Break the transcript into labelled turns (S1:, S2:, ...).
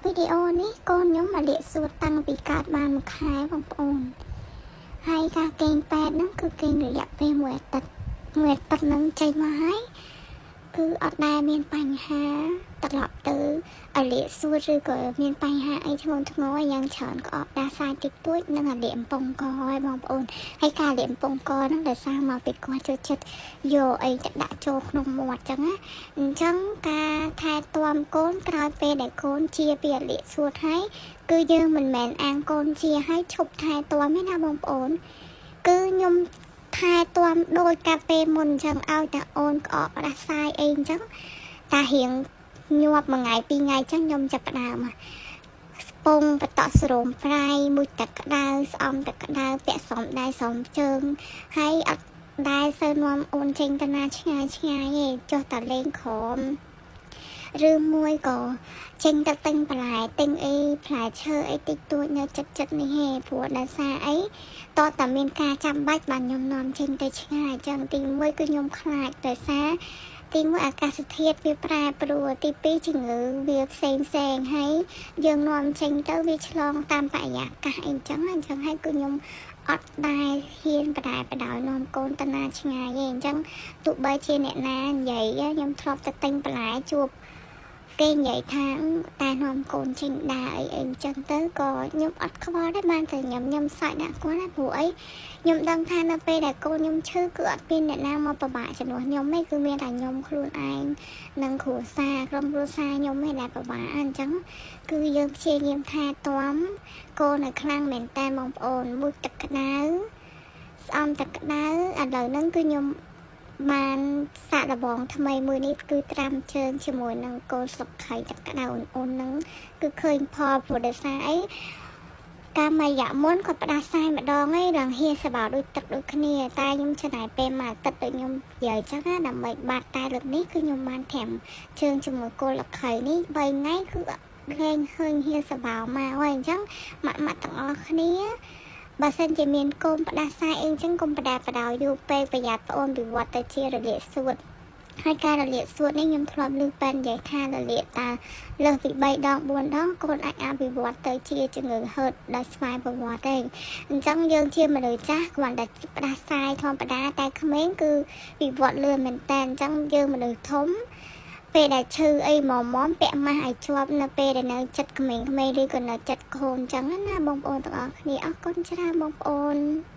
S1: វីដេអូនេះកូនខ្ញុំមកលាកសួតតាំងពីកើតបានមួយខែបងប្អូនហើយការគេងពេទ្យហ្នឹងគឺគេងរយៈពេលមួយអាទិត្យមួយអាទិត្យហ្នឹងចេញមកហើយគឺអត់ដែលមានបញ្ហាត្រឡប់ទៅឲ្យលាកសួតឬក៏មានបញ្ហាអីធ្ងន់ធ្ងរយ៉ាងច្រើនក្អកដាសាយតិចតួចនិងអាលាកអំពងកហើយបងប្អូនហើយការលាកអំពងកហ្នឹងដោយសារមកពីគាត់ចូលចិត្តយកអីទៅដាក់ចូលក្នុងមាត់ចឹងណាអញ្ចឹងការថែទាំកូនក្រោយពេលដែលកូនជាពីអាលាកសួតហើយគឺយើងមិនមែនអាងកូនជាហើយឈប់ថែទាំទេណាបងប្អូនគឺខ្ញុំថែទាំដោយកាលពេលមុនអញ្ចឹងឲ្យតែអូនក្អកផ្ដាសាយអីអញ្ចឹងតារៀងញាប់មួយថ្ងៃពីរថ្ងៃអញ្ចឹងខ្ញុំចាប់ផ្ដើមស្ពងបតក់សរោមប្រៃមួយទឹកក្តៅស្អំទឹកក្តៅពាក់ស្រោមដៃស្រោមជើងហើយអត់ដែលសូវនាំអូនចេញទៅណាឆ្ងាយឆ្ងាយទេចុះតែលេងក្រមឬមួយក៏ចេញទៅទិញបន្លែទិញអីផ្លែឈើអីតិចតួចនៅចិត្តចិត្តនេះទេព្រោះដោយសារអីតើតាមានការចាំបាច់បានខ្ញុំនាំចេញទៅឆ្ងាយអញ្ចឹងទីមួយគឺខ្ញុំខ្លាចដោយសារទីមួយអាកាសធាតុវាប្រែប្រួលទីពីរជំងឺវាផ្សេងផ្សេងហើយយើងនាំចេញទៅវាឆ្លងតាមបរិយាកាសអីចឹងអញ្ចឹងហើយគឺខ្ញុំអត់ដែលហ៊ានបដែបដោយនាំកូនទៅណាឆ្ងាយទេអញ្ចឹងទោះបីជាអ្នកណានិយាយខ្ញុំធ្លាប់ទៅទិញបន្លែជួបគេនិយាយថាតែនាំកូនចេញដើរអីអីអញ្ចឹងទៅក៏ខ្ញុំអត់ខ្វល់ដែរបានតែខ្ញុំខ្ញុំសាច់ដាក់គាត់ណាព្រោះអីខ្ញុំដឹងថានៅពេលដែលកូនខ្ញុំឈឺគឺអត់មានអ្នកណាមកពិបាកជំនួសខ្ញុំទេគឺមានតែខ្ញុំខ្លួនឯងនិងគ្រួសារក្រុមគ្រួសារខ្ញុំឯងដែលពិបាកអញ្ចឹងគឺយើងព្យាយាមថែទាំកូនឲ្យខ្លាំងមែនតើបងប្អូនមួយទឹកក្តៅស្អំទឹកក្តៅឥឡូវហ្នឹងគឺខ្ញុំបានសាកល្បងថ្មីមួយនេះគឺត្រាំជើងជាមួយនឹងគល់ស្លឹកគ្រៃទឹកក្តៅអ៊ុនៗហ្នឹងគឺឃើញផលព្រោះដោយសារអីកាលមួយរយៈមុនគាត់ផ្ដាសាយម្ដងឯងឡើងហៀសបោដូចទឹកដូចគ្នាតែខ្ញុំចំណាយពេលមួយអាទិត្យដូចខ្ញុំនិយាយចឹងណាដើម្បីបាត់តែលើកនេះគឺខ្ញុំបានត្រាំជើងជាមួយគល់ស្លឹកគ្រៃនេះ3ថ្ងៃគឺលែងឃើញហៀសបោមកហើយអញ្ចឹងម៉ាក់ម៉ាក់ទាំងអស់គ្នាបើសិនជាមានកូនផ្ដាសាយអីចឹងកុំផ្ដាបដោយយូរពេកប្រយ័ត្នប្អូនវិវត្តទៅជារលាកសួតហើយការរលាកសួតនេះខ្ញុំធ្លាប់ឮប៉ែននិយាយថារលាកតាលើសពី3ដង4ដងកូនអាចអភិវឌ្ឍទៅជាជំងឺហឺតដោយស្វ័យប្រវត្តិឯងអញ្ចឹងយើងជាមនុស្សចាស់គ្រាន់តែផ្ដាសាយធម្មតាតែក្មេងគឺវិវត្តលឿនមែនតើអញ្ចឹងយើងមនុស្សធំពេលដែលឈឺអីមមមពាក់ម៉ាស់ឲ្យជាប់នៅពេលដែលនៅចិត្តក្មេងៗឬក៏នៅចិត្តកូនអញ្ចឹងណាបងប្អូនទាំងអស់គ្នាអរគុណច្រើនបងប្អូន។